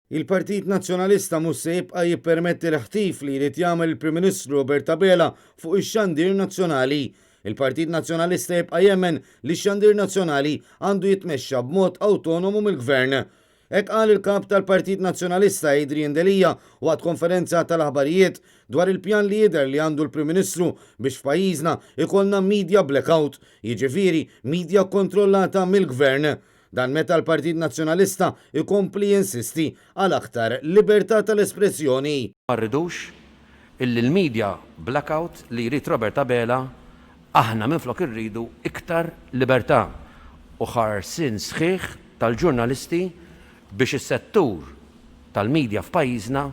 Il-Partit Nazzjonalista mhux se jibqa' jippermetti l-ħtif li jrid jagħmel il-Prim Ministru Robert Abela fuq ix-xandir nazzjonali. Il-Partit Nazzjonalista jibqa' jemmen li x-xandir nazzjonali għandu jitmexxa b'mod awtonomu mill-Gvern. Hekk qal il-Kap tal-Partit Nazzjonalista Adrian Delia waqt konferenza tal-aħbarijiet dwar il-pjan li jidher li għandu l-Prim Ministru biex f'pajjiżna jkollna media blackout, jiġifieri media kkontrollata mill-Gvern. Dan meta l-Partit Nazzjonalista jkompli jinsisti għal aktar libertà tal-espressjoni. Ma rridux illi l-media blackout li jrid Robert Abela, aħna minflok irridu iktar libertà u ħarsien sħiħ tal-ġurnalisti biex is-settur tal-media f'pajjiżna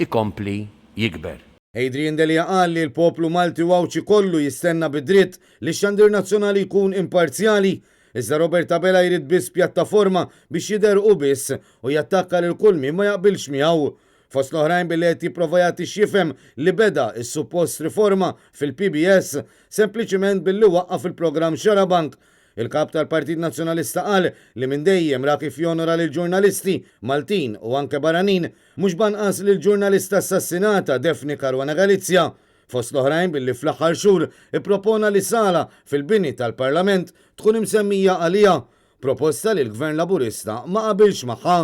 jkompli jikber. Adrian Delia qal li l-poplu Malti u Għawdxi kollu jistenna bi dritt li x-xandir nazzjonali jkun imparzjali. Iżda Robert Abela jrid biss pjattaforma biex jidher hu biss u jattakka lil kull min ma jaqbilx miegħu. Fost l-oħrajn billi qed jipprova jagħti x'jifhem li beda s-suppost riforma fil-PBS sempliċiment billi waqqaf il-programm Xarabank. Il-Kap tal-Partit Nazzjonalista qal li minn dejjem ra kif jonora lill-ġurnalisti, Maltin u anke barranin, mhux b'anqas lill-ġurnalista assassinata Daphne Caruana Galizia. Fost l-oħrajn billi fl-aħħar xhur ippropona li sala fil-bini tal-Parlament tkun imsemmija għaliha, proposta li l-Gvern Laburista ma qabilx magħha.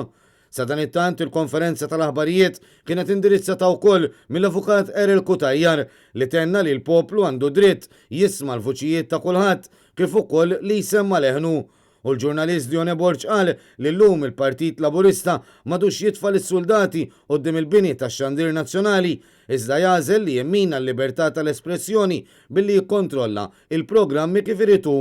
Sadanittant il-konferenza tal-aħbarijiet kienet indirizzata wkoll mill-Avukat Erel Cutajar li tenna li l-poplu għandu dritt jisma' l-vuċijiet ta' kulħadd kif ukoll li jsemma' leħnu. U l-ġurnalist Dione Borg qal li llum il-Partit Laburista m'għadux jitfa' lis-suldati quddiem il-bini tax-xandir nazzjonali, iżda jagħżel li jimmina l-libertà tal-espressjoni billi jikkontrolla l-programmi kif irid hu.